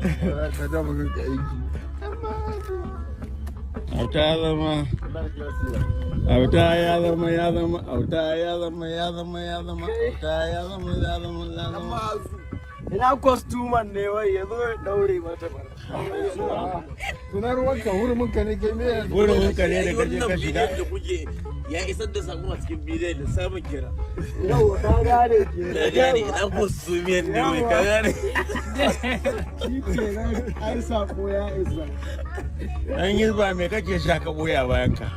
Ka ja maka aiki. Auta ya zama, auta ya zama, ya zama, auta ya zama, ya zama, ya zama, auta ya zama, ya zama, ya zama. Ina kwastuman ne wai ya zo ya daure mata mana. Tunar wanka hurumin ka ne kai me? Wurin ka ne da kaje Wannan ka shiga. bidiyon da kuke ya isar da sako a cikin bidiyon da samun kira. Yau ka gane ke. Na gane ina kwastumiyan ne wai ka gane. Shi kenan, ai sako ya isa. Dan hizba, me kake sha ka boye a bayan ka?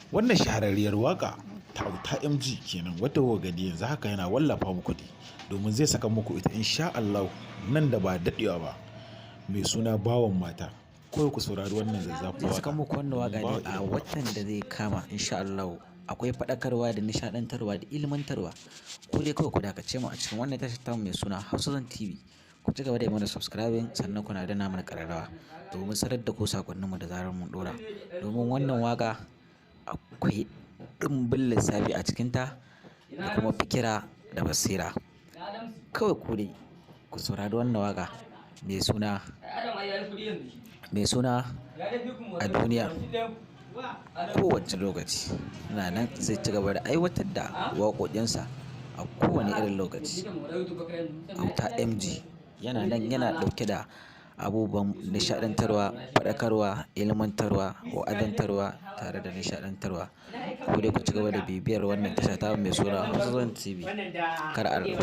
Wannan shahararriyar waka ta Auta MG kenan, wadda kuka gani yanzu haka yana wallafa muku ne domin zai saka muku ita insha Allah nan da ba daɗewa ba, mai suna Bawan Mata. Kawai ku saurari wannan zazzafa Zai waka. saka muku wannan waka ne a watan da zai kama insha Allah. Akwai faɗakarwa da nishaɗantarwa da ilmantarwa. Ku dai kawai ku dakace mu a cikin wannan tashar tamu mai suna Hausa Zone TV. Ku ci gaba da yi mana subscribing, sannan kuna danna mana ƙararrawa domin sanar da ku sakonninmu da zarar mun ɗora. Domin wannan waka akwai ɗimbin lissafi a cikinta da kuma fikira da basira. Kawai ku dai ku saurari wannan waka mai suna A Duniya. Kowace lokaci na nan zai ci gaba da aiwatar da waƙoƙinsa a kowane irin lokaci. Auta MG yana nan yana ɗauke da abubuwan nishaɗantarwa, faɗakarwa, ilmantarwa, wa'azantarwa tare da nishaɗantarwa. Ku dai ku ci gaba da bibiyar wannan tasha ta mai suna Hausa Zone TV. Kar a rabu.